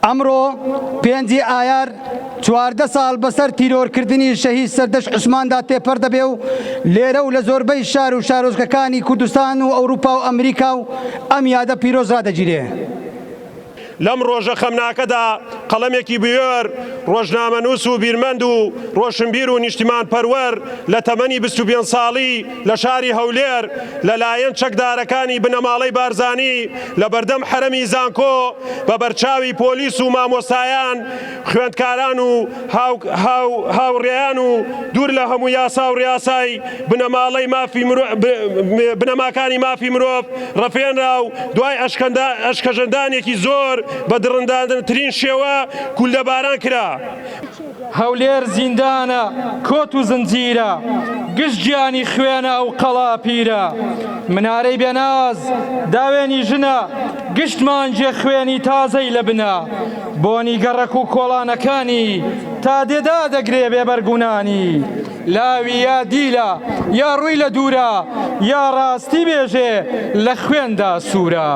ئەمڕۆ پێنجی ئایار 14 ساڵ بەسەر تیرۆرکردنی شەهید سەردەشت عوسماندا تێپەڕ دەبێ و لێرە و لە زۆربەی شار و شارۆچکەکانی کوردستان و ئەوروپا و ئەمریکا و ئەم یادە پیرۆز ڕادەگیرێ. لەم ڕۆژە خەمناکەدا قەڵەمێکی بوێر، ڕۆژنامەنووس و بیرمەند و ڕۆشنبیر و نیشتیمانپەروەر لە تەمەنی 25 ساڵی لە شاری هەولێر لەلایەن چەکدارەکانی بنەماڵەی بارزانی لە بەردەم حەرەمی زانکۆ بە بەرچاوی پۆلیس و مامۆستایان خوێندکاران و هاوڕێیان و دوور لە هەموو یاسا و ڕیاسای بنەماڵەی مافی بنەماکانی مافی مرۆڤ ڕفێنرا و دوای ئەشکەنجەدانێکی زۆر بە دڕندانەترین شێوە گوللەباران کرا. هەولێر زیندانە کۆت و زنجیرە گشت گیانی خوێنە ئەو قەڵا پیرە منارەی بێناز داوێنی ژنە گشت مانگێ خوێنی تازەی لە بنە بۆنی گەڕەک و کۆڵانەکانی تا دێ دادەگرێ بێ بەرگ و نانی لاوی یا دیلە یا ڕووی لە دوورە یا ڕاستی بێژێ لە خوێندا سوورە.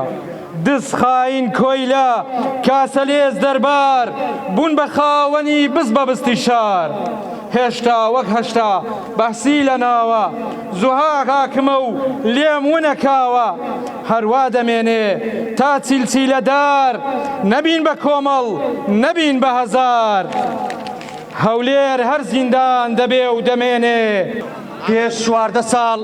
دز خاین کۆیلە کاسەلێس دەربار بوون بە خاوەنی بز بە بستی شار هێشتا وەک هەشتا بەحسی لە ناوە زوهاک حاکمە و لێم ونە کاوە هەروا دەمێنێ تا چیلچیلە دار نەبین بە کۆمەڵ نەبین بە هەزار هەولێر هەر زیندان دەبێ و دەمێنێ. پێش 14 ساڵ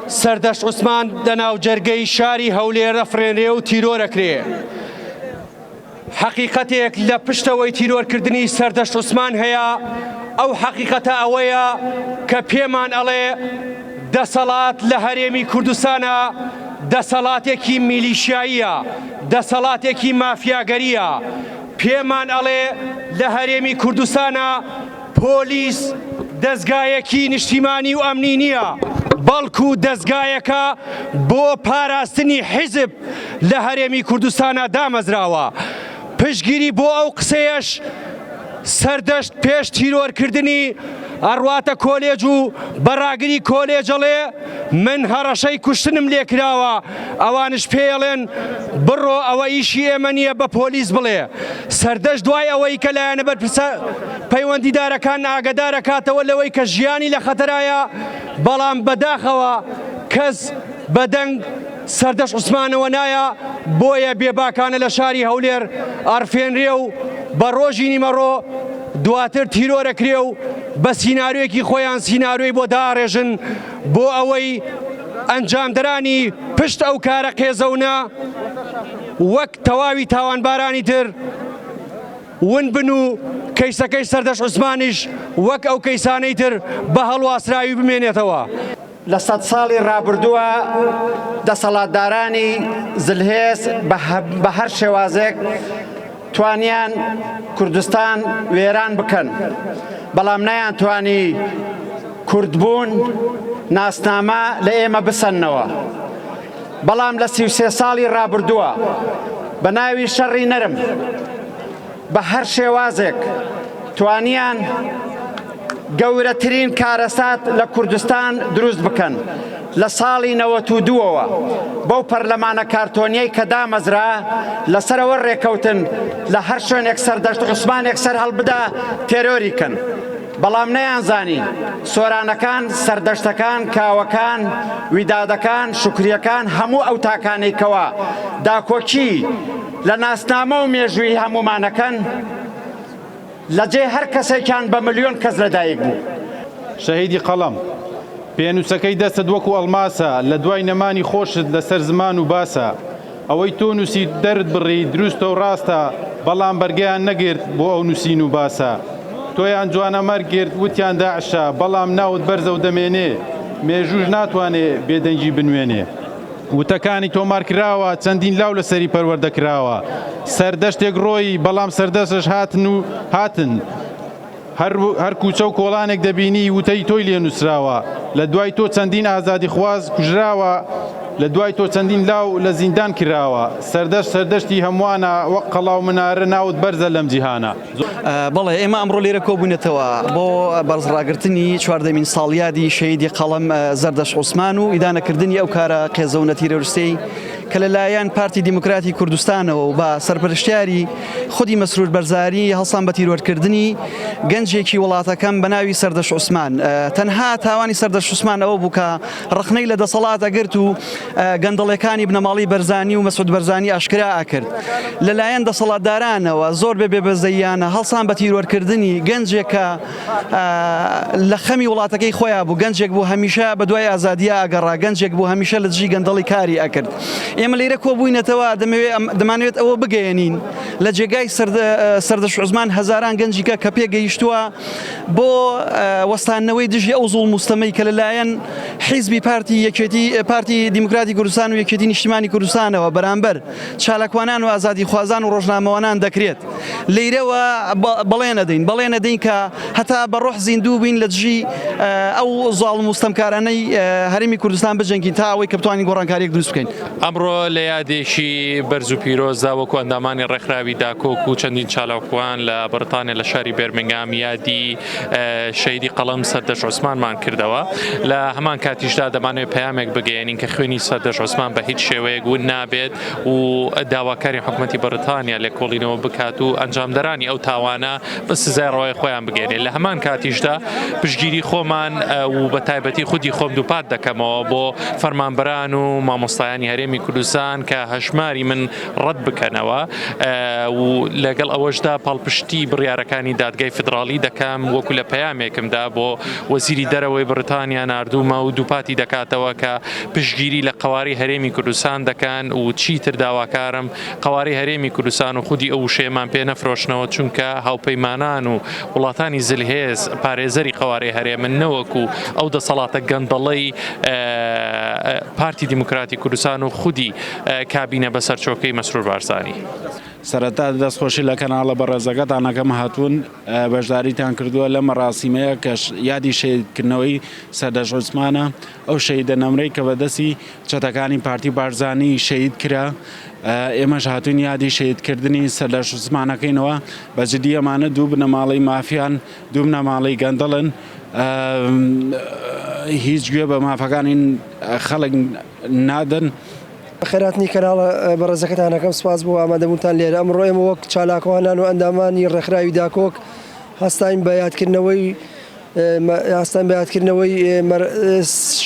سەردەشت عوسمان لە ناوجەرگەی شاری هەولێر ئەفرێنرێ و تیرۆر ئەکرێ. حەقیقەتێک لە پشتەوەی تیرۆرکردنی سەردەشت عوسمان هەیە، ئەو حەقیقەتە ئەوەیە کە پێمان ئەڵێ دەسەڵات لە هەرێمی کوردستانە دەسەڵاتێکی میلیشیاییە، دەسەڵاتێکی مافیاگەرییە، پێمان ئەڵێ لە هەرێمی کوردستانە پۆلیس دەزگایەکی نیشتیمانی و ئەمنی نییە، بەڵکو دەزگایەکە بۆ پاراستنی حیزب لە هەرێمی کوردستانا دامەزراوە. پشتگیری بۆ ئەو قسەیەش سەردەشت پێش تیرۆرکردنی ئەڕواتە کۆلێج و بە ڕاگری کۆلێج ئەڵێ من هەڕەشەی کوشتنم لێکراوە، ئەوانش پێیەڵێن بڕۆ ئەوە ئیشی ئێمە نییە بە پۆلیس بڵێ. سەردەشت دوای ئەوەی کە لایەنە بەرپرسە پەیوەندیدارەکان ئاگەدار ئەکاتەوە لەوەی کە ژیانی لە خەتەرایە، بەڵام بەداخەوە کەس بە دەنگ سەردەشت عوسمانەوە نایە، بۆیە بێباکانە لە شاری هەولێر ئەڕفێنرێ و بە ڕۆژی نیمەڕۆ دواتر تیرۆر ئەکرێ و بە سیناریۆیەکی خۆیان سیناریۆی بۆ دائەڕێژن بۆ ئەوەی ئەنجامدەرانی پشت ئەو کارە قێزەونە وەک تەواوی تاوانبارانی تر ون بن و کەیسەکەی سەردەشت عوسمانیش وەک ئەو کەیسانەی تر بە هەڵواسراوی بمێنێتەوە. لە سەد ساڵی ڕابردووە دەسەڵاتدارانی زلهێز بە هەر شێوازێک توانیان کوردستان وێران بکەن، بەڵام نەیانتوانی کوردبوون ناسنامە لە ئێمە بسەننەوە. بەڵام لە 33 ساڵی ڕابردووە بە ناوی شەڕی نەرم بە هەر شێوازێک توانیان گەورەترین کارەسات لە کوردستان دروست بکەن لە ساڵی 92ەوە بەو پەرلەمانە کارتۆنیەی کە دامەزرا لەسەرەوە ڕێکەوتن لە هەر شوێنێک سەردەشت عوسمانێک سەر هەڵبدا تێرۆری کەن بەڵام نەیانزانی سۆرانەکان، سەردەشتەکان، کاوەکان، ویدادەکان، شوکریەکان هەموو ئەو تاکانەی کەوا داکۆکی لە ناسنامە و مێژووی هەموومانەکەن لە جێ هەر کەسێکیان بە ملیۆن کەس لەدایک بوو. شەهیدی قەڵەم، پێنووسەکەی دەستت وەکو ئەڵماسە، لە دوای نەمانی خۆشت لەسەر زمان و باسە. ئەوەی تۆ نووسیت دەرت بڕی دروستە و ڕاستە، بەڵام بەرگەیان نەگرت بۆ ئەو نووسین و باسە. تۆیان جوانەمەرگ کرد وتیان داعشە، بەڵام ناوت بەرزە و دەمێنێ، مێژووش ناتوانێ بێدەنگی بنوێنێ. وتەکانی تۆمار کراوە، چەندین لاو لەسەری پەروەردە کراوە. سەردەشتێک ڕۆیی، بەڵام سەردەشتش هاتن و هاتن. هەر کوچە و کۆڵانێک دەبینی وتەی تۆی لێ نووسراوە. لە دوای تۆ چەندین ئازادیخواز کوژراوە، لە دوای تۆ چەندین لاو لە زیندان کراوە. سەردەشت سەردەشتی هەمووانە، وەک قەڵا و منارە ناوت بەرزە لەم جیهانە. بەڵێ ئێمە ئەمڕۆ لێرە کۆبووینەتەوە بۆ بەرزڕاگرتنی چواردەمین ساڵیادی شەهیدی قەڵەم زەردەشت عوسمان و ئیدانەکردنی ئەو کارە قێزەونە تیرۆریستەی. کە لەلایەن پارتی دیموکراتی کوردستانەوە و بە سەرپەرشتیاری خودی مەسرور بەرزانی هەڵسان بە تیرۆرکردنی گەنجێکی وڵاتەکەم بە ناوی سەردەشت عوسمان. تەنها تاوانی سەردەشت عوسمان ئەوە بوو کە ڕەخنەی لە دەسەڵات ئەگرت و گەندەڵیەکانی بنەماڵەی بەرزانی و مەسعود بەرزانی ئاشکرا ئەکرد. لەلایەن دەسەڵاتدارانەوە زۆر بێ بێبەزەییانە هەڵسان بە تیرۆرکردنی گەنجێک کە لە خەمی وڵاتەکەی خۆیان بوو، گەنجێک بوو هەمیشە بە دوای ئازادییا ئەگەڕا، گەنجێک بوو هەمیشە لە دژی گەندەڵی کاری ئەکرد. ئێمە لێرە کۆبووینەتەوە دەمانەوێت ئەوە بگەیەنین لە جێگای سەردەشت عوسمان هەزاران گەنجیکە کە پێگەیشتووە بۆ وەستاندنەوەی دژی ئەو زوڵم و ستەمەی کە لەلایەن حیزبی پارتی یەکێتی پارتی دیموکراتی کوردستان و یەکێتی نیشتیمانی کوردستانەوە بەرامبەر چالاکوانان و ئازادیخوازان و ڕۆژنامەوانان دەکرێت. لەیرەوە بەڵێن ئەدەین، بەڵێن ئەدەین کە هەتا بە ڕۆح زیندوو بین لە دژی ئەو زاڵم و ستەمکارانەی هەرێمی کوردستان بجەنگین تا ئەوەی کە بتوانین گۆڕانکارییەک دروست بکەین. ئەمڕۆ لە یادێکی بەرز و پیرۆزدا وەکو ئەندامانی ڕێکخراوی داکۆک و چەندین چالاکوان لە بەڕیتانیا لە شاری بێرمنگام یادی شەهیدی قەڵەم سەردەشت عوسمانمان کردەوە. لە هەمان کاتیشدا دەمانەوێت پەیامێک بگەیەنین کە خوێنی سەردەشت عوسمان بە هیچ شێوەیەک ون نابێت و داواکاری حکومەتی بەڕیتانیا لێکۆڵینەوە بکات و ئەنجامدەرانی ئەو تاوانە بە سزای ڕەوای خۆیان بگەێنێت. لە هەمان کاتیشدا پشتگیری خۆمان و بە تایبەتی خودی خۆم دووپات دەکەمەوە بۆ فەرمانبەران و مامۆستایانی هەرێمی کوردستان کە هەژماری من ڕەت بکەنەوە و لەگەڵ ئەوەشدا پاڵپشتی بڕیارەکانی دادگای فیدراڵی دەکەم وەکو لە پەیامێکمدا بۆ وەزیری دەرەوەی بڕیتانیا ناردوومە و دووپاتی دەکاتەوە کە پشتگیری لە قەوارەی هەرێمی کوردستان دەکەن و چیتر داواکارم قەوارەی هەرێمی کوردستان و خودی ئەو وشەیەمان پێ نەفرۆشنەوە چونکە هاوپەیمانان و وڵاتانی زلهێز پارێزەری قەوارەی هەرێمن نەوەکو ئەو دەسەڵاتە گەندەڵەی پارتی دیموکراتی کوردستان و خودی کابینە بەسەرچۆکەی مەسرور بارزانی. سەرەتا دەستخۆشی لە کەناڵە بەڕێزەکەتان ئەکەم هاتوون بەشداریتان کردووە لەم مەراسیمەیە کە یادی شەهیدکردنەوەی سەردەشت عوسمانە ئەو شەهیدە نەمرەی کە بەدەستی چەتەکانی پارتی بارزانی شەهید کرا ئێمەش هاتوین یادی شەهیدکردنی سەردەشت عوسمانەکەینەوە بە جدی ئەمانە دوو بنەماڵەی مافیان دوو بنەماڵەی گەندەڵن هیچ گوێ بە مافەکانی خەڵک نادەن. بەخێرهاتنی کەناڵە بەڕێزەکەتان ئەکەم سوپاس بۆ ئامادەبوونتان لێرە ئەمڕۆ ئێمە وەک چالاکوانان و ئەندامانی ڕێکخراوی داکۆک هەستاین بە یادکردنەوەی هەستان بە یادکردنەوەی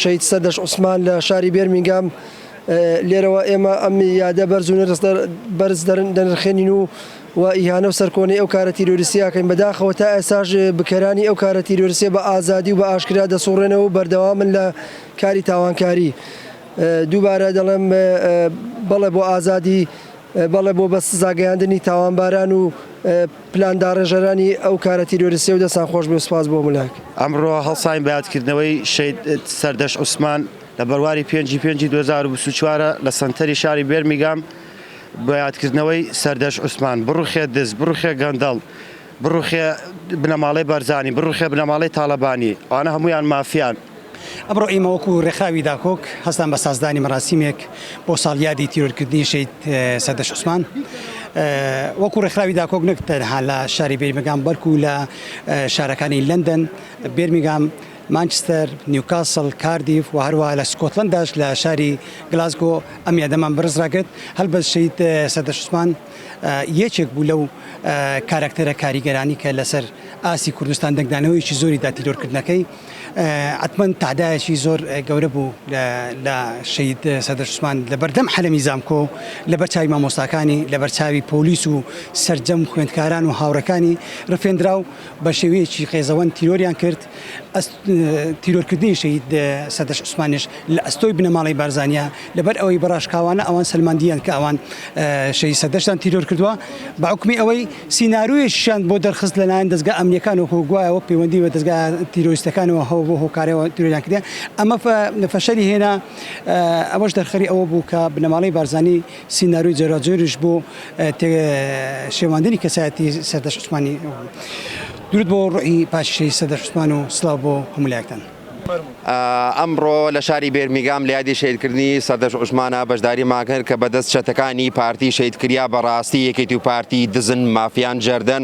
شەهید سەردەشت عوسمان لە شاری بێرمینگام لێرەوە ئێمە ئەم یادە بەرز و بەرز دەنرخێنین و و ئیهانە و سەرکۆنەی ئەو کارە تیرۆریستیاکەین بەداخەوە تا ئێستاش بکەرانی ئەو کارە تیرۆریستیە بە ئازادی و بە ئاشکرا دەسوڕێنەوە و بەردەوامن لە کاری تاوانکاری دووبارە دەڵێم بەڵێ بۆ ئازادی بەڵێ بۆ بە سزاگەیاندنی تاوانباران و پلانداڕێژەرانی ئەو کارە تیرۆریستیە و دەستان خۆش بێ و سپاس بۆ ملهک. ئەمڕۆ هەڵساین بە یادکردنەوەی شەهید سەردەشت عوسمان لە بەرواری پێنجی پێنجی 2024 لە سەنتەری شاری بێرمیگام بە یادکردنەوەی سەردەشت عوسمان بڕوخێ دز بڕوخێ گەندەڵ بڕوخێ بنەماڵەی بەرزانی بڕوخێ بنەماڵەی تاڵەبانی ئەوانە هەموویان مافیان. ئەمڕۆ ئیمە وەکو رێکخراوی داکۆک هەستان بە سازدانی مەراسیمێک بۆ ساڵیادی تیرۆرکردنی شەهید سەردەشت عوسمان. وەکو رێکخراوی داکۆک نەک تەنها لە شاری بێرمیگام بەلکو لە شارەکانی لەندەن، بێرمیگام، مانچستەر، نیوکاسڵ، کاردیف و هەروەها لە سکۆتلەنداش لە شاری گلاسگۆ ئەم یادەمان بەرز راگرت. هەلبەت شەهید سەردەشت عوسمان یەکێک بوو لەو کاراکتەرە کاریگەرانی کە لەسەر ئاستی کوردستان دەنگدانەوەیەکی زۆری دا تیرۆرکردنەکەی. حەتمەن تەعدایەکی زۆر گەورە بوو لە شەهید سەردەشت عوسمان لە بەردەم حەرەمی زانکۆ لەبەر چاوی مامۆستاکانی لەبەر چاوی پۆلیس و سەرجەم خوێندکاران و هاوڕێکانی ڕفێندرا و بە شێوەیەکی قێزەوەن تیرۆریان کرد تیرۆرکردنی شەهید سەردەشت عوسمانیش لە ئەستۆی بنەماڵەی بارزانیە لەبەر ئەوەی بە ڕاشکاوانە ئەوان سەلماندیان کە ئەوان شەهید سەردەشتیان تیرۆر کردووە بە حوکمی ئەوەی سیناریۆیەکیشیان بۆ دەرخست لەلایەن دەزگا ئەمنییەکانەوە کە گوایە وەک پەیوەندی بە دەزگا تیرۆریستەکانەوە هەوە بۆ هۆکارەوە تیرۆریان کردیان ئەمە فەشەلی هێنا ئەوەش دەرخەری ئەوە بوو کە بنەماڵەی بارزانی سیناریۆی جۆراوجۆریش بۆ شێواندنی کەسایەتی سەردەشت عوسمانی درود بۆ ڕۆحی پاکی شەهید سەردەشت عوسمان و سڵاو بۆ هەموو لایەکتان. ئەمڕۆ لە شاری بێرمیگام لە یادی شەهیدکردنی سەردەشت عوسمانە بەشداریمان کرد کە بەدەست چەتەکانی پارتی شەهید کریا بەڕاستی یەکێتی و پارتی دزن مافیان جەردەن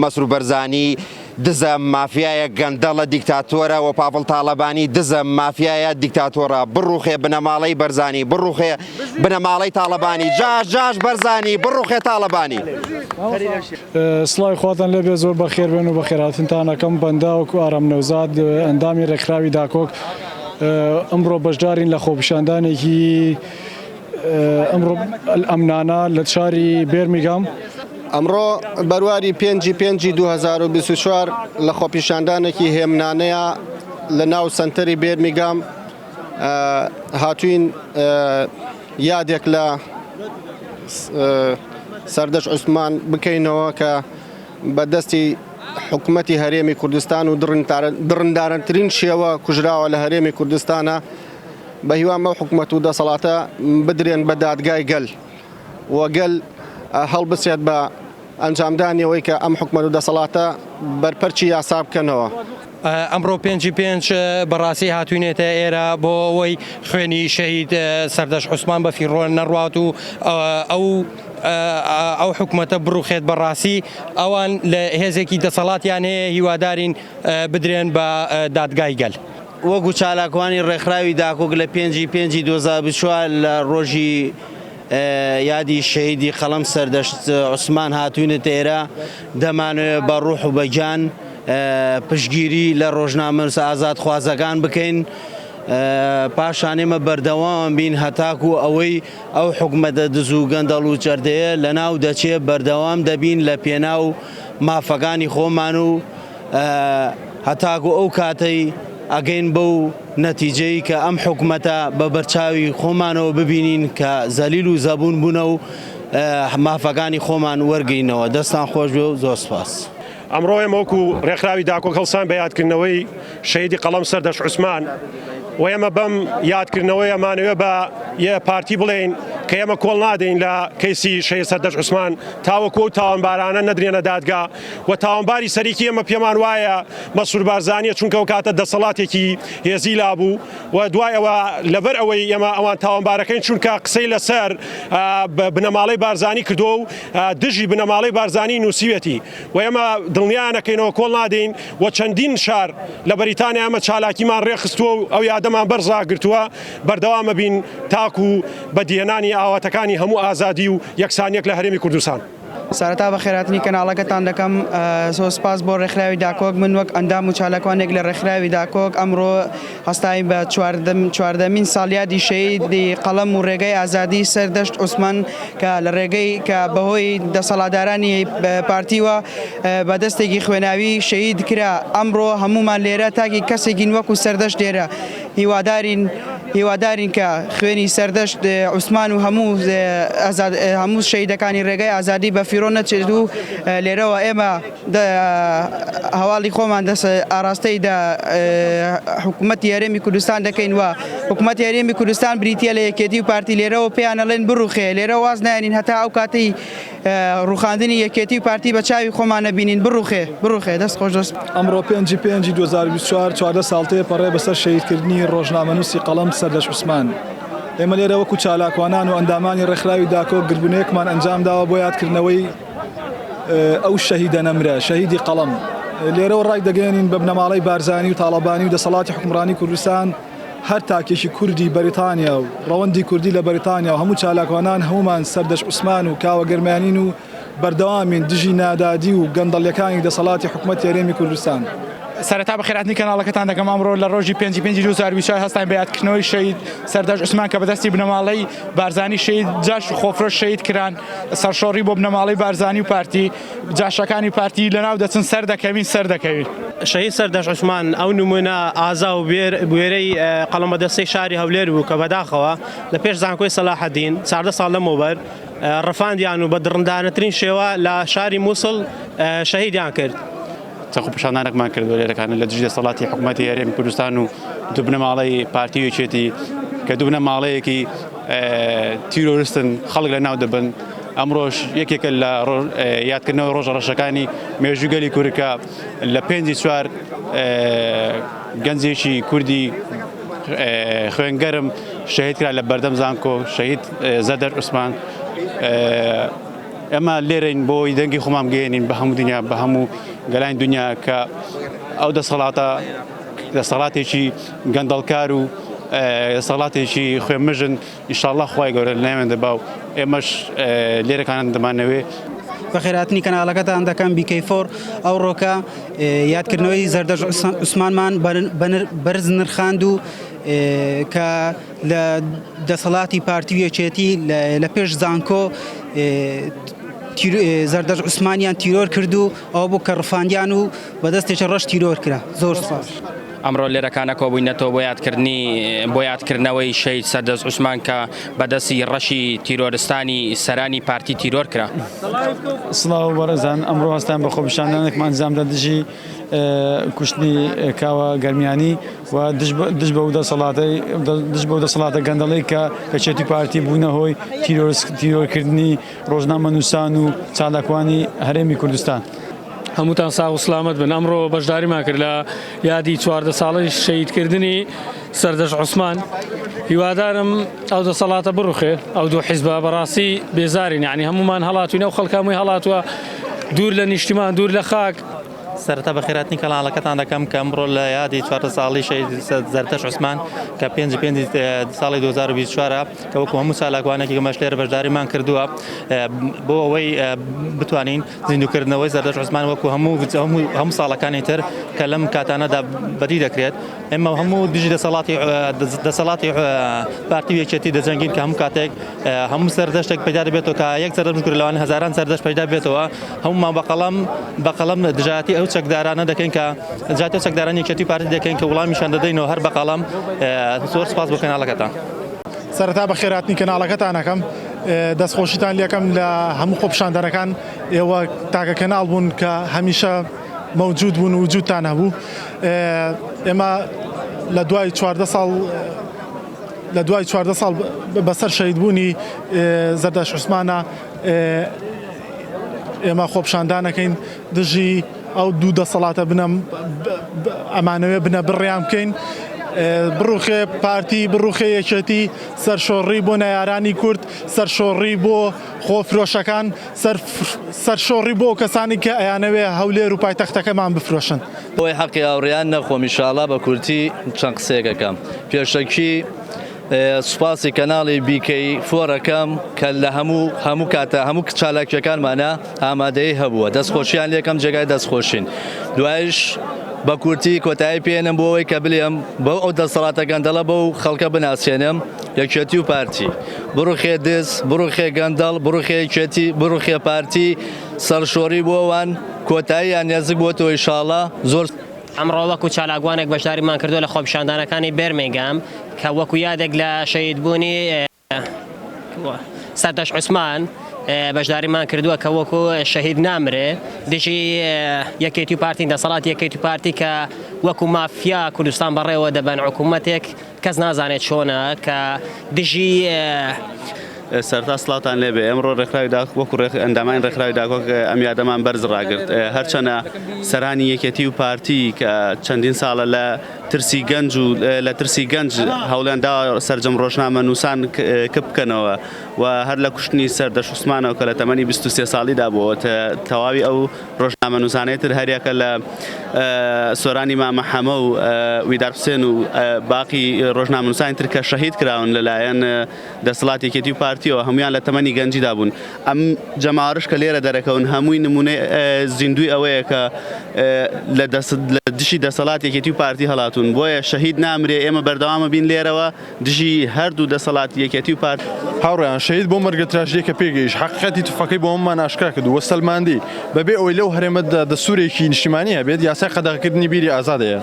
مەسرور بەرزانی. دزە مافیایە گەندەڵە دیکتاتۆرە و پاڤڵ تاڵەبانی دزە مافیایە دیکتاتۆرە بڕوخێ بنەماڵەی بەرزانی بڕوخێ بنەماڵەی تاڵەبانی جاش جاش بەرزانی بڕوخێ تاڵەبانی. سڵاوی خواتان لێبێ زۆر بەخێر بێن و بەخێرهاتنتان ئەکەم بەندە وەکو ئارام نەوزاد ئەندامی ڕێکخراوی داکۆک ئەمڕۆ بەشدارین لە خۆپیشاندانێکی ئەمڕۆ ئەمنانە لە شاری بێرمیگام. ئەمڕۆ بەرواری پێنجی پێنجی 2024 لە خۆپیشاندانێکی هێمنانەیە لە ناو سەنتەری بێرمیگام هاتوین یادێک لە سەردەش عوسمان بکەینەوە کە بە دەستی حکوومەتی هەرێمی کوردستان و دڕندارەترین شێوە کوژراوە لە هەرێمی کوردستانە بە هیوام ئەو حکومەت و دەسەڵاتە بدرێن بە دادگای گەل و گەل هەڵبسێت بە ئەنجامدانی ئەوەی کە ئەم حکومەت و دەسەڵاتە بەرپەرچی یاسا بکەنەوە. ئەمڕۆ پێنجی پێنج بەڕاستی هاتوینێتە ئێرە بۆ ئەوەی خوێنی شەهید سەردەشت عوسمان بە فیڕۆ نەڕوات و ئەو ئەو حکومەتە بڕوخێت بەڕاستی ئەوان لە هێزێکی دەسەڵاتیان هەیە هیوادارین بدرێن بە دادگای گەل. وەکو چالاکوانی ڕێکخراوی داکۆک لە پێنجی پێنجی 2024 لە ڕۆژی یادی شەهیدی قەڵەم سەردەشت عوسمان هاتوینەتە ئێرە دەمانەوێت بە ڕوح و بە گیان پشتگیری لە ڕۆژنامەنووسە ئازادخوازەکان بکەین پاشان ئێمە بەردەوام بین هەتاکو ئەوەی ئەو حکومەتە دز و گەندەڵ و جەردەیە لەناو دەچێ بەردەوام دەبین لە پێناو مافەکانی خۆمان و هەتاکو ئەو کاتەی ئەگەین بەو نەتیجەی کە ئەم حکومەتە بە بەرچاوی خۆمانەوە ببینین کە زەلیل و زەبوون بوونە و مافەکانی خۆمان وەرگرینەوە دەستان خۆش بێ و زۆر سپاس. ئەمڕۆ ئێمە وەکو ڕێکخراوی داکۆک هەڵسان بە یادکردنەوەی شەهیدی قەڵەم سەردەشت عوسمان و ئێمە بەم یادکردنەوەی ئەمانەوێ بە یە پارتی بڵێین کە ئێمە کۆڵ نادەین لە کەیسی شەهید سەردەشت عوسمان تاوەکو ئەو تاوانبارانە نەدرێنە دادگا و تاوانباری سەرەکی ئێمە پێمان وایە مەسرور بارزانیە چونکە ئەو کاتە دەسەڵاتێکی هێزی لابوو و دوای ئەوە لەبەر ئەوەی ئێمە ئەوان تاوانبارەکەین چونکە قسەی لەسەر بنەماڵەی بارزانی کردووە و دژی بنەماڵەی بارزانی نووسیوێتی و ئێمە دڵنیانەکەینەوە کۆڵ نادەین و چەندین شار لە بەریتانیا ئێمە چالاکیمان ڕێکخستووە و ئەو یادەمان بەرز ڕاگرتووە بەردەوامە بین تاکو بەدیهێنانی ئاواتەکانی هەموو ئازادی و یەکسانیەک لە هەرێمی کوردستان. سەرەتا بەخێرهاتنی کەناڵەکەتان دەکەم، زۆر سپاس بۆ ڕێکخراوی داکۆک، من وەک ئەندام و چالاکوانێک لە ڕێکخراوی داکۆک ئەمڕۆ هەستاین بە چواردەمین ساڵیادی شەهیدی قەڵەم و ڕێگەی ئازادی سەردەشت عوسمان کە لە ڕێگەی کە بەهۆی دەسەڵاتدارانی پارتیوە بە دەستێکی خوێناوی شەهید کرا ئەمڕۆ هەموومان لێرە تاکی کەسێکین وەکو سەردەشت لێرە هیوادارین هیوادارین کە خوێنی سەردەشت عوسمان و هەموو هەموو شەهیدەکانی ڕێگای ئازادی بە فیڕۆ نەچێت و لێرەوە ئێمە هەواڵی خۆمان دەست ئاراستەی دە حکوومەتی هەرێمی کوردستان دەکەین و حکوومەتی هەرێمی کوردستان بریتە لە یەکێتی و پارتی لێرەوە پێیان ئەڵێن بڕوخێ لێرە واز نایەنین هەتا ئەو کاتەی ڕوخاندنی یەکێتی و پارتی بە چاوی خۆمان نەبینین بڕوخێ بڕوخێ دەست خۆش دەست. ئەمڕۆ پێنجی پێنجی 2024 14 ساڵ تێپەڕێ بەسەر شەهیدکردنی ڕۆژنامەنووسی قەڵەم سەردەشت عوسمان. ئێمە لێرە وەکو چالاکوانان و ئەندامانی ڕێکخراوی داکۆک گردبوونەیەکمان ئەنجامداوە بۆ یادکردنەوەی ئەو شەهیدە نەمرە، شەهیدی قەڵەم. لێرەوە ڕایدەگەیەنین بە بنەماڵەی بارزانی و تاڵەبانی و دەسەڵاتی حوکمڕانی کوردستان هەر تاکێکی کوردی بەریتانیا و ڕەوەندی کوردی لە بەریتانیا و هەموو چالاکوانان هەموومان سەردەشت عوسمان و کاوە گەرمیانین و بەردەوامین دژی نادادی و گەندەڵیەکانی دەسەڵاتی حکومەتی هەرێمی کوردستان. سەرەتا بەخێرهاتنی کەناڵەکەتان دەکەم، ئەمڕۆ لە ڕۆژی پێنجی پێنجی 2024 هەستاین بە یادکردنەوەی شەهید سەردەشت عوسمان کە بەدەستی بنەماڵەی بارزانی شەهید جاش و خۆفرۆش شەهید کران، سەرشۆڕی بۆ بنەماڵەی بارزانی و پارتی. جاشەکانی پارتی لەناو دەچن سەردەکەوین سەردەکەوین. شەهید سەردەشت عوسمان ئەو نمونە ئازا و بوێرەی قەڵەمبەدەستەی شاری هەولێر بوو کە بەداخەوە لە پێش زانکۆی سەلاحەدین 14 ساڵ لەمەوبەر ڕفاندیان و بە دڕندانەترین شێوە لە شاری موسڵ شەهیدیان کرد. چەند خۆپیشاندانێکمان کردووە لێرەکانە لە دژی دەسەڵاتی حکوومەتی هەرێمی کوردستان و دوو بنەماڵەی پارتی و یەکێتی کە دوو بنەماڵەیەکی تیرۆرستن خەڵک لە ناو دەبن ئەمڕۆش یەکێکە لە یادکردنەوەی ڕۆژە ڕەشەکانی مێژوو گەلی کورد کە لە پێنجی چوار گەنجێکی کوردی خوێنگەرم شەهید کرا لە بەردەم زانکۆ شەهید زەدەر عوسمان. ئێمە لێرەین بۆ ئەوەی دەنگی خۆمان بگەیەنین بە هەموو دنیا بە هەموو گەلانی دنیا کە ئەو دەسەڵاتە دەسەڵاتێکی گەندەڵکار و دەسەڵاتێکی خوێنمژن ئیشاڵڵا خوای گەورە لەناویان دەبا و ئێمەش لێرەکان دەمانەوێ. بەخێرهاتنی کەناڵەکەتان دەکەم BK Four ئەوڕۆکە یادکردنەوەی زەردەشت عوسمانمان بەرز نرخاند و کە لە دەسەڵاتی پارتی و یەکێتی لە پێش زانکۆ زەردەشت عوسمانیان تیرۆر کرد و ئەوە بوو کە ڕفاندیان و بە دەستێکی ڕەش تیرۆر کرا زۆر سوپاس. ئەمڕۆ لێرەکانە کۆبووینەتەوە بۆ یادکردنی بۆ یادکردنەوەی شەهید سەردەشت عوسمان کە بە دەستی ڕەشی تیرۆرستانی سەرانی پارتی تیرۆر کرا. سڵاو بەڕێزان ئەمڕۆ هەستان بە خۆپیشاندانێکمان ئەنجامدا دژی کوشتنی کاوە گەرمیانی و دژ بەو دەسەڵاتەی دژ بەو دەسەڵاتە گەندەڵەی کە یەکێتی پارتی بوونە هۆی تیرۆرکردنی ڕۆژنامەنووسان و چالاکوانی هەرێمی کوردستان. هەمووتان ساغ و سلامەت بن. ئەمڕۆ بەشداریمان کرد لە یادی 14 ساڵەی شەهیدکردنی سەردەشت عوسمان. هیوادارم ئەو دەسەڵاتە بڕوخێ، ئەو دوو حیزبە بەڕاستی بێزارین، یعنی هەموومان هەڵاتوین، ئەو خەڵکە هەمووی هەڵاتووە دوور لە نیشتیمان، دوور لە خاک. سەرەتا بەخێرهاتنی کەناڵەکەتان دەکەم کە ئەمڕۆ لە یادی 14 ساڵی شەهید زەردەشت عوسمان کە پێنج پێنج ساڵی 2024 کە وەکو هەموو چالاکوانێکی گەمەش لێرە بەشداریمان کردووە بۆ ئەوەی بتوانین زیندووکردنەوەی زەردەشت عوسمان وەکو هەموو هەموو ساڵەکانی تر کە لەم کاتانەدا بەدی دەکرێت ئێمە هەموو دژی دەسەڵاتی دەسەڵاتی پارتی و یەکێتی دەجەنگین کە هەموو کاتێک هەموو سەردەشتێک پەیدا دەبێتەوە کە یەک سەردەشت بکرێت لەوانە هەزاران سەردەشت پەیدا بێتەوە هەموومان بە قەڵەم بە قەڵەم دژایەتی ئەو چەکدارانە دەکەین کە دژایەتی ئەو چەکدارانی یەکێتی و پارتی دەکەین کە وڵامیشان دەدەینەوە هەر بە قەڵەم زۆر سپاس بۆ کەناڵەکەتان. سەرەتا بەخێرهاتنی کەناڵەکەتان ئەکەم دەستخۆشیتان لێکەم لە هەموو خۆپیشاندەرەکان ئێوە تاکە کەناڵ بوون کە هەمیشە مەوجود بوون وجودتان هەبوو ئێمە لە دوای 14 ساڵ لە دوای 14 ساڵ بەسەر شەهیدبوونی زەردەشت عوسمانە ئێمە خۆپیشاندانەکەین دژی ئەو دوو دەسەڵاتە بنە ئەمانەوێ بنە بڕیان بکەین بڕوخێ پارتی بڕوخێ یەکێتی سەرشۆڕی بۆ نەیارانی کورد سەرشۆڕی بۆ خۆفرۆشەکان سەرشۆڕی بۆ کەسانی کە ئەیانەوێ هەولێر و پایتەختەکەمان بفرۆشن. بۆی حەقی هاوڕێیان نەخۆم ئیشاڵا بە کورتی چەند قسەیەک ئەکەم پێشەکی سوپاسی کەناڵی BK Four ئەکەم کە لە هەموو هەموو کاتە هەموو چالاکیەکانمانە ئامادەی هەبووە دەستخۆشیان لێکەم جێگای دەستخۆشین دوایش بە کورتی کۆتایی پێنم بۆ ئەوەی کە بلێم بەو ئەو دەسەڵاتە گەندەڵە بەو خەڵکە بناسێنم یەکێتی و پارتی بڕوخێ دز بڕوخێ گەندەڵ بڕوخێ یەکێتی بڕوخێ پارتی سەرشۆڕی بۆ ئەوان کۆتاییان نێزک بۆتەوە ئیشاڵا زۆر ئەمڕۆ وەکو چالاکوانێک بەشداریمان کردووە لە خۆپیشاندانەکانی بێرمینگام کە وەکو یادێک لە شەهیدبوونی سەردەشت عوسمان بەشداریمان کردووە کە وەکو شەهید نامرێ دژی یەکێتی و پارتی دەسەڵات یەکێتی و پارتی کە وەکو مافیا کوردستان بەڕێوە دەبەن حکوومەتێک کەس نازانێت چۆنە کە دژی سەرەتا سڵاوتان لێبێ ئەمڕۆ ڕێکخراوی داکۆک وەکو ئەندامانی ڕێکخراوی داکۆک ئەم یادەمان بەرز ڕاگرت هەرچەنە سەرانی یەکێتی و پارتی کە چەندین ساڵە لە ترسی گەنج و لە ترسی گەنج هەوڵیان داوە سەرجەم ڕۆژنامەنووسان کپ بکەنەوە و هەر لە کوشتنی سەردەشت عوسمانەوە کە لە تەمەنی 23 ساڵیدا بووە تەواوی ئەو ڕۆژنامەنووسانەی تر هەریەکە لە سۆرانی مامە حەمە و ویدار حوسێن و باقی ڕۆژنامەنووسانی تر کە شەهید کراون لەلایەن دەسەڵاتی یەکێتی و پارتیەوە هەموویان لە تەمەنی گەنجیدا بوون ئەم جەماوەرش کە لێرە دەرەکەون هەمووی نمونەی زیندوی ئەوەیە کە لە دژی دەسەڵات یەکێتی و پارتی هەڵاتون بۆیە شەهید نامرێ ئێمە بەردەوامە بین لێرەوە دژی هەردوو دەسەڵاتی یەکێتی و پارتی. هاوڕێیان شەهید بۆ مەرگە تراژیدیەکە پێگەیشت، حەقیقەتی تفەکەی بۆ هەموومان ئاشکرا کرد و سەلماندی بەبێ ئەوەی لەو هەرێمەدا دەستوورێکی نیشتیمانی هەبێت، یاسای قەدەغەکردنی بیری ئازاد هەیە.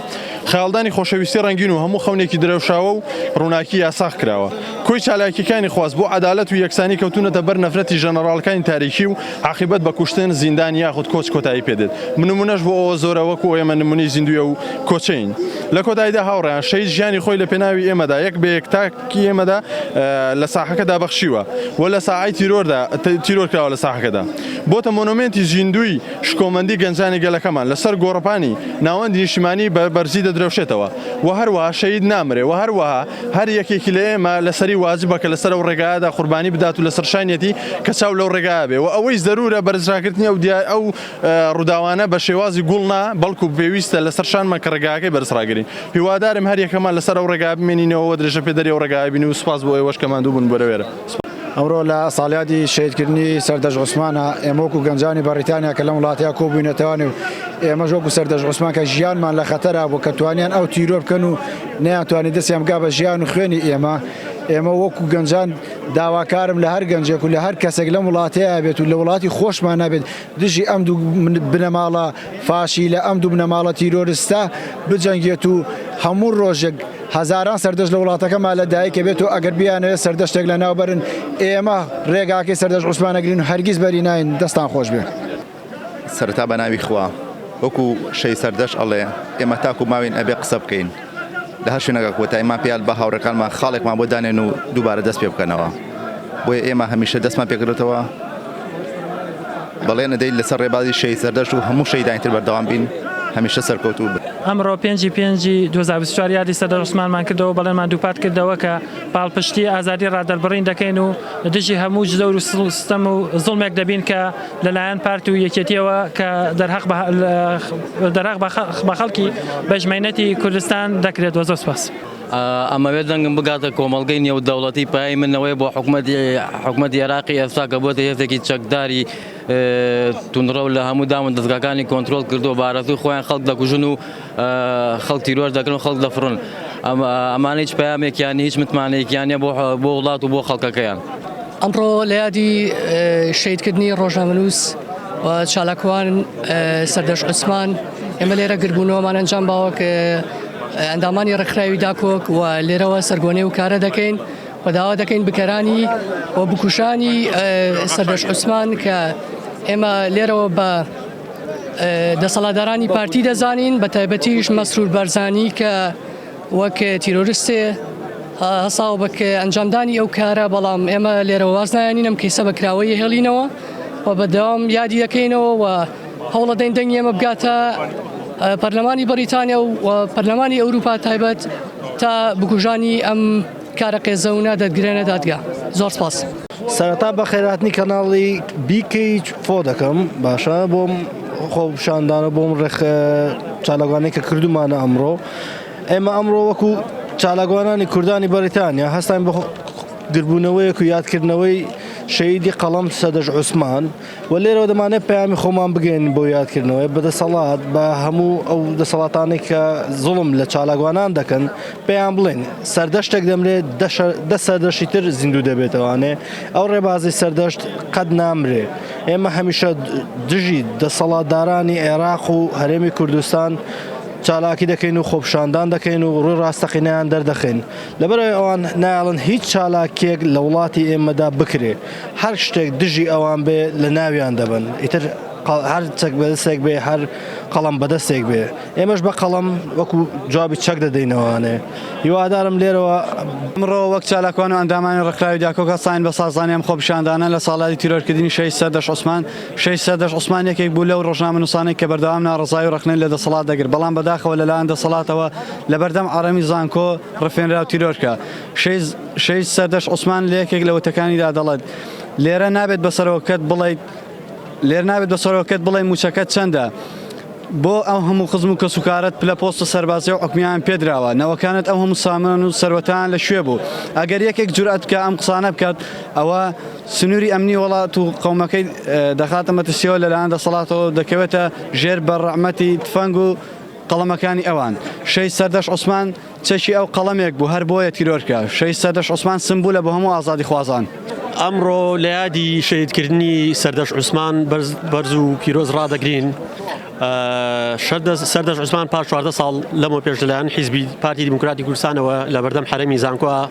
خەیاڵدانی خۆشەویستی ڕەنگین و هەموو خەونێکی درەوشاوە و ڕووناکی یاساغ کراوە. کۆی چالاکییەکانی خواست بۆ عەدالەت و یەکسانی کەوتوونەتە بەر نەفرەتی ژەنەڕاڵەکانی تاریکی و عاقیبەت بە کوشتن، زیندان یاخود کۆچ کۆتایی پێدێت. نموونەش بۆ ئەوە زۆرە وەکو ئێمە نموونەی زیندووی ئەو کۆچەین. لە کۆتاییدا هاوڕێیان شەهید ژیانی خۆی لە پێناوی ئێمەدا یەک بە یەک تاکی ئێمەدا لە ساحەکەدا بەخشیوە و لە ساعەی تیرۆردا تیرۆر کراوە لە ساحەکەدا بۆتە مۆنۆمێنتی زیندووی شکۆمەندی گەنجانی گەلەکەمان لەسەر گۆڕەپانی ناوەندی نیشتیمانی بە بەرزی دەدرەوشێتەوە. دەدرەوشێتەوە وە هەروەها شەهید نامرێ وە هەروەها هەر یەکێکی لە ئێمە لەسەری واجبە کە لەسەر ئەو ڕێگایەدا قوربانی بدات و لەسەر شانیەتی کە چاو لەو ڕێگایە بێ وە ئەوەی زەرورە بەرزراگرتنی ئەو دیار ئەو ڕووداوانە بە شێوازی گوڵ نا بەڵکو پێویستە لەسەر شانمان کە ڕێگاکەی بەرز ڕاگرین هیوادارم هەر یەکەمان لەسەر ئەو ڕێگا بمێنینەوە و درێژە پێدەری ئەو ڕێگایە بین و سوپاس بۆ ئێوەش کە ماندوو بوون بۆ لەوێرە. ئەمڕۆ لە ساڵیادی شەهیدکردنی سەردەشت عوسمانە، ئێمە وەکو گەنجانی بەڕیتانیا کە لەم وڵاتەیا کۆبووینەتەوە و ئێمەش وەکو سەردەشت عوسمان کە ژیانمان لە خەتەرا بوو کە توانیان ئەو تیرۆر بکەن و نەیانتوانی دەستیان بگا بە ژیان و خوێنی ئێمە، ئێمە وەکو گەنجان داواکارم لە هەر گەنجێک و لە هەر کەسێک لەم وڵاتەیا بێت و لە وڵاتی خۆشمانا بێت دژی ئەم دوو بنەماڵە فاشیلە، ئەم دوو بنەماڵە تیرۆرستە بجەنگێت و هەموو ڕۆژێک هەزاران سەردەشت لە وڵاتەکەمان لە دایک ئەبێت و ئەگەر بیانەوێت سەردەشتێک لە ناو بەرن ئێمە ڕێگاکەی سەردەشت عوسمان ئەگرین و هەرگیز بەری ناین دەستان خۆش بێ. سەرەتا بە ناوی خوا وەکو شەی سەردەشت ئەڵێ ئێمە تاکو ماوین ئەبێ قسە بکەین لە هەر شوێنەکە کۆتاییمان پێیان بە هاوڕێکانمان خاڵێکمان بۆ دانێن و دووبارە دەست پێ بکەنەوە بۆیە ئێمە هەمیشە دەستمان پێکردێتەوە بەڵێن ئەدەین لەسەر ڕێبازی شەهید سەردەشت و هەموو شەهیدانی تر بەردەوام بین هەمیشە سەرکەوتوو بن. ئەمڕۆ پێنجی پێنجی 2024 یادی سەردەشت عوسمانمان کردەوە و بەڵێنمان دووپات کردەوە کە پاڵپشتی ئازادی ڕادەربڕین دەکەین و دژی هەموو جەور و ستەم و زوڵمێک دەبین کە لەلایەن پارت و یەکێتیەوە کە دەرهەق بە دەرهەق بە خەڵکی بەژمەینەتی کوردستان دەکرێت. وە زۆر سوپاس. ئەمەوێت دەنگم بگاتە کۆمەڵگەی نێودەوڵەتی پای من ئەوەیە بۆ حکومەتی حکومەتی عێراقی ئێستا کە بۆتە هێزێکی چەکداری توندڕەو لە هەموو دام و دەزگاکانی کۆنترۆڵ کردو بارەزوی خۆیان خەڵک دەکوژن و خەڵک تیرۆر دەکەن و خەڵک دەفڕن ئەمانە هیچ پەیامێکیان هیچ متمانەیەکیان نیە بۆ وڵات و بۆ خەڵکەکەیان. ئەمڕۆ لە یادی شەهیدکردنی ڕۆژنامەنووس و چالاکوان سەردەشت عوسمان ئێمە لێرە گردبوونەوەمان ئەنجام باوە کە ئەندامانی ڕێکخراوی داکۆک و لێرەوە سەرگۆنەی و کارە دەکەین و داوا دەکەین بکەرانی و بکوژانی سەردەشت عوسمان کە ئێمە لێرەوە بە دەسەڵاتدارانی پارتی دەزانین بە تایبەتیش مەسرور بارزانی کە وەک تیرۆرستێ هەساوە بە ئەنجامدانی ئەو کارە بەڵام ئێمە لێرەوە واز نایەنین ئەم کەیسە بە کراوەیی هێڵینەوە و بەدەوام یادی دەکەینەوە و هەوڵەدەین دەنگی ئێمە بگاتە پەرلەمانی بەریتانیا و پەرلەمانی ئەوروپا تایبەت تا بکوژانی ئەم کارە قێزەونە دەدگرێنە دادگا. زۆر سپاس. سەرەتا بەخێرهاتنی کەناڵی BK فۆ دەکەم باشە بۆم خۆپیشاندانە بۆم ڕێخ چالاکوانەی کە کردومانە ئەمڕۆ ئێمە ئەمڕۆ وەکو چالاکوانانی کوردانی بەریتانیا هەستاین بە گربوونەوەیەک و یادکردنەوەی شەهیدی قەڵەم سەدەش عوسمان و لێرەوە دەمانێت پەیامی خۆمان بگەین بۆ یادکردنەوەی بە دەسەڵات بە هەموو ئەو دەسەڵاتانەی کە زوڵم لە چالاکوانان دەکەن پێیان بڵێن سەردەشتێک دەمرێت دە سەردەشتی تر زیندوو دەبێتەوانێ ئەو ڕێبازی سەردەشت قەت نامرێ ئێمە هەمیشە دژی دەسەڵاتدارانی عێراق و هەرێمی کوردستان چالاکی دەکەین و خۆپیشاندان دەکەین و ڕووی ڕاستەقینەیان دەردەخەین لەبەرئەوەی ئەوان نایەڵن هیچ چالاکیەک لە وڵاتی ئێمەدا بکرێ هەر شتێک دژی ئەوان بێ لە ناویان دەبەن ئیتر هەر چەک بەدەستێک بێ هەر قەڵەم بەدەستێک بێ ئێمەش بە قەڵەم وەکو جوابی چەک دەدەینەوانێ هیوادارم لێرەوە ئەمڕۆ وەک چالاکوان و ئەندامانی ڕێکخراوی داکۆک هەستاین بە سازدانی ئەم خۆپیشاندانە لە ساڵیادی تیرۆرکردنی شەهید سەردەشت عوسمان. شەهید سەردەشت عوسمان یەکێک بوو لەو ڕۆژنامەنووسانەی کە بەردەوام ناڕەزایی و ڕەخنەی لە دەسەڵات دەگرت، بەڵام بەداخەوە لەلایەن دەسەڵاتەوە لەبەردەم عەرەمی زانکۆ ڕفێنرا و تیرۆرکرا. شەهید سەردەشت عوسمان لە یەکێک لە وتەکانیدا دەڵێت، لێرە نابێت بە سەرۆکەکەت بڵێیت لێرە نابێت بە سەرۆکەکەت بڵێی مووچەکەت چەندە؟ بۆ ئەو هەموو خزم و کەسوکارەت پلە پۆستە سەربازی و حکومییان پێدراوە؟ نەوەکانت ئەو هەموو سامان و سەروەتەیان لە کوێ بوو؟ ئەگەر یەکێک جورئەت بکا ئەم قسانە بکات ئەوە سنووری ئەمنی وڵات و قەومەکەی دەخاتە مەترسیەوە لەلایەن دەسەڵاتەوە دەکەوێتە ژێر بەرڕەحمەتی تفەنگ و قەڵەمەکانی ئەوان. شەهید سەردەشت عوسمان چەکی ئەو قەڵەمێک بوو هەر بۆیە تیرۆر کرا. شەهید سەردەشت عوسمان سمبولە بۆ هەموو ئازادیخوازان. ئەمڕۆ لە یادی شەهیدکردنی سەردەشت عوسمان بەرز و پیرۆز ڕادەگرین. سەردەشت عوسمان پاش 14 ساڵ لەمەو پێش لەلایەن حیزبی پارتی دیموکراتی کوردستانەوە لە بەردەم حەرەمی زانکۆ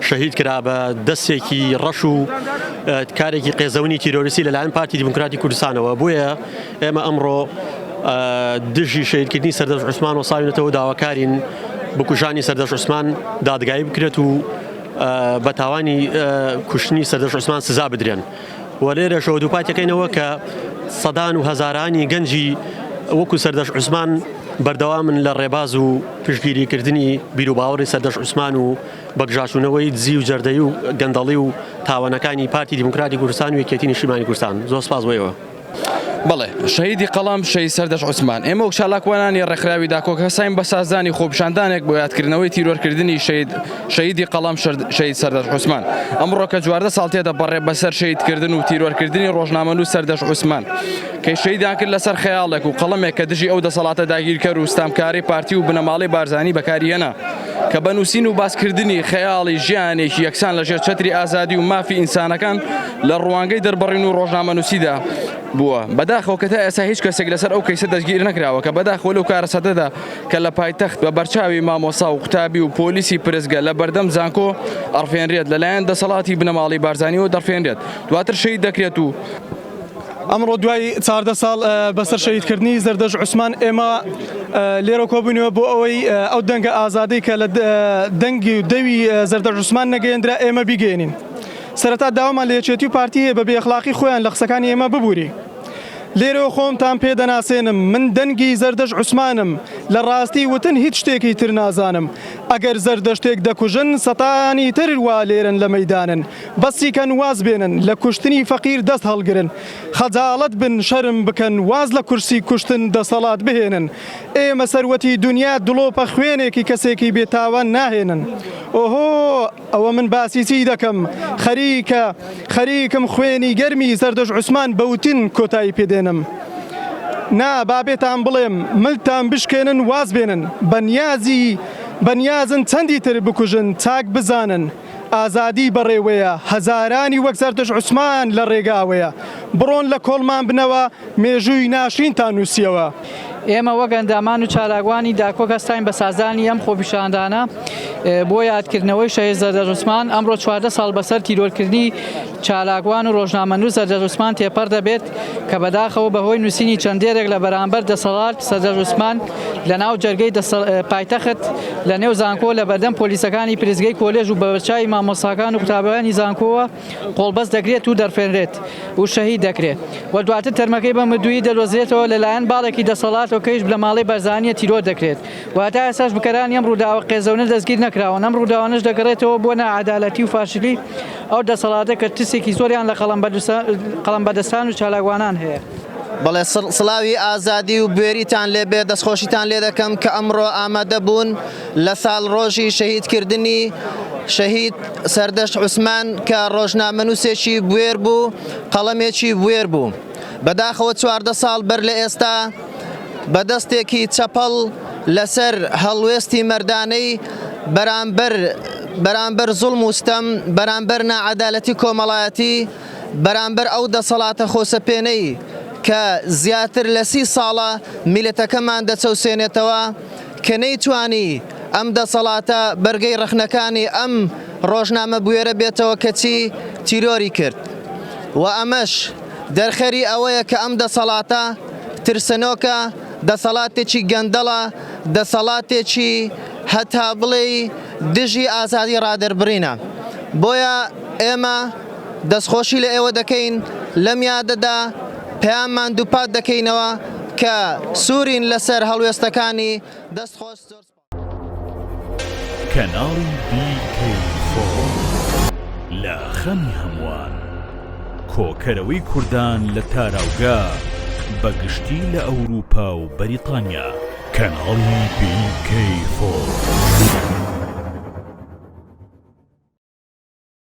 شەهید کرا بە دەستێکی ڕەش و کارێکی قێزەونی تیرۆریستی لەلایەن پارتی دیموکراتی کوردستانەوە بۆیە ئێمە ئەمڕۆ دژی شەهیدکردنی سەردەشت عوسمان وەساوینەتەوە داواکارین بکوژانی سەردەشت عوسمان دادگایی بکرێت و بە تاوانی کوشتنی سەردەشت عوسمان سزا بدرێن و لێرەشەوە دووپاتەکەینەوە کە سەدان و هەزارانی گەنجی وەکو سەردەشت عوسمان بەردەوامن لە ڕێباز و پشتگیریکردنی بیروباوەڕی سەردەشت عوسمان و بەگژاچوونەوەی دزی و جەردەیی و گەندەڵی و تاوانەکانی پارتی دیموکراتی کوردستان و یەکێتی نیشتیمانی کوردستان. زۆر سپاس بۆ ئێوە. بەڵێ شەهیدی قەڵەم شەهید سەردەشت عوسمان ئێمە وەک چالاکوانانی ڕێکخراوی داکۆک هەستاین بە سازدانی خۆپیشاندانێک بۆ یادکردنەوەی تیرۆرکردنی شەهید شەهیدی قەڵەم شەهید سەردەشت عوسمان ئەمڕۆ کە 14 ساڵ تێدەپەڕێ بەسەر شەهیدکردن و تیرۆرکردنی ڕۆژنامەنووس سەردەشت عوسمان کەی شەهیدیان کرد لەسەر خەیاڵێک و قەڵەمێک کە دژی ئەو دەسەڵاتە داگیرکەر و ستامکارەی پارتی و بنەماڵەی بارزانی بەکاری هێنا کە بە نووسین و باسکردنی خەیاڵی ژیانێکی یەکسان لەژێر چەتری ئازادی و مافی ئینسانەکان لە ڕوانگەی دەربڕین و ڕۆژنامەنووسیدا بووە. بەداخەوە کە تا ئێستا هیچ کەسێک لەسەر ئەو کەیسە دەستگیر نەکراوە کە بەداخەوە لەو کارەساتەدا کە لە پایتەخت بە بەرچاوی مامۆستا و قوتابی و پۆلیسی پرسگە لە بەردەم زانکۆ ئەڕفێنرێت لەلایەن دەسەڵاتی بنەماڵەی بارزانیەوە دەڕفێنرێت دواتر شەهید دەکرێت و ئەمڕۆ دوای 14 ساڵ بەسەر شەهیدکردنی زەردەشت عوسمان ئێمە لێرە کۆبووینەوە بۆ ئەوەی ئەو دەنگە ئازادەی کە لە دەنگی و دەوی زەردەشت عوسمان نەگەیەندرا ئێمە بیگەیەنین. سەرەتا داوامان لە یەکێتی و پارتی هەیە بە بێئەخلاقی خۆیان لە قسەکانی ئێمە ببوری. لێرەوە خۆمتان پێ دەناسێنم من دەنگی زەردەشت عوسمانم لە ڕاستی وتن هیچ شتێکی تر نازانم ئەگەر زەردەشتێک دەکوژن سەتانی تر وا لێرەن لە مەیدانن بەسی کەن واز بێنن لە کوشتنی فەقیر دەست هەڵگرن خەجاڵەت بن شەرم بکەن واز لە کورسی کوشتن دەسەڵات بهێنن ئێمە سەروەتی دونیا دڵۆپە خوێنێکی کەسێکی بێ تاوان ناهێنن ئۆهۆ ئەوە من باسی چی دەکەم خەریکە خەریکم خوێنی گەرمی زەردەشت عوسمان بە وتن کۆتایی پێ دێنم نا با بێتان بڵێم ملتان بشکێنن واز بێنن بە نیازی بە نیازن چەندی تر بکوژن چاک بزانن ئازادی بەڕێوەیە هەزارانی وەک زەردەشت عوسمان لە ڕێگاوەیە بڕۆن لە کۆڵمان بنەوە مێژووی ناشرینتان نووسیەوە. ئێمە وەک ئەندامان و چالاکوانی داکۆک هەستاین بە سازدانی ئەم خۆپیشاندانە بۆ یادکردنەوەی شەهید زەردەشت عوسمان، ئەمڕۆ 14 ساڵ بەسەر تیرۆرکردنی چالاکوان و ڕۆژنامەنووس زەردەشت عوسمان تێپەڕ دەبێت کە بەداخەوە بەهۆی نووسینی چەند دێرێک لە بەرامبەر دەسەڵات سەردەشت عوسمان لە ناو جەرگەی پایتەخت لە نێو زانکۆ لە بەردەم پۆلیسەکانی پرسگەی کۆلێژ و بەبەرچاوی مامۆستاکان و قوتابیانی زانکۆوە قۆڵبەست دەکرێت و دەرفێنرێت و شەهید دەکرێت و دواتر تەرمەکەی بە مردوویی دەدۆزرێتەوە لەلایەن باڵێکی دەسەڵاتەوە کەیش بنەماڵەی بەرزانییە تیرۆر دەکرێت و هەتا ئێستاش بکەرانی ئەم ڕووداوە قێزەونە دەستگیر نەکراون ئەم ڕووداوانەش دەگەڕێتەوە بۆ ناعەدالەتی و فاشلی ئەو دەسەڵاتە کە ترسێکی زۆریان لە قەڵەمبەدەستان و چالاکوانان هەیە. بەڵێ سڵاوی ئازادی و بوێریتان لێ بێ دەستخۆشیتان لێ دەکەم کە ئەمڕۆ ئامادە بوون لە ساڵڕۆژی شەهیدکردنی شەهید سەردەشت عوسمان کە ڕۆژنامەنووسێکی بوێر بوو قەڵەمێکی بوێر بوو بەداخەوە 14 ساڵ بەر لە ئێستا بە دەستێکی چەپەڵ لەسەر هەڵوێستی مەردانەی بەرامبەر بەرامبەر زوڵم و ستەم بەرامبەر ناعەدالەتی کۆمەڵایەتی بەرامبەر ئەو دەسەڵاتە خۆسەپێنەی کە زیاتر لە سی ساڵە میللەتەکەمان دەچەوسێنێتەوە کە نەیتوانی ئەم دەسەڵاتە بەرگەی ڕەخنەکانی ئەم ڕۆژنامە بوێرە بێتەوە کەچی تیرۆری کرد و ئەمەش دەرخەری ئەوەیە کە ئەم دەسەڵاتە ترسنۆکە، دەسەڵاتێکی گەندەڵە، دەسەڵاتێکی هەتا بڵێی دژی ئازادی ڕادەربڕینە. بۆیە ئێمە دەستخۆشی لە ئێوە دەکەین، لەم یادەدا پەیاممان دووپات دەکەینەوە کە سوورین لەسەر هەڵوێستەکانی دەست خۆش زۆر سوپاس. کەناڵی BK4 لە خەمی هەمووان کۆکەرەوەی کوردان لە تاراوگە بە گشتی لە ئەوروپا و بەریتانیا. کەناڵی BK4.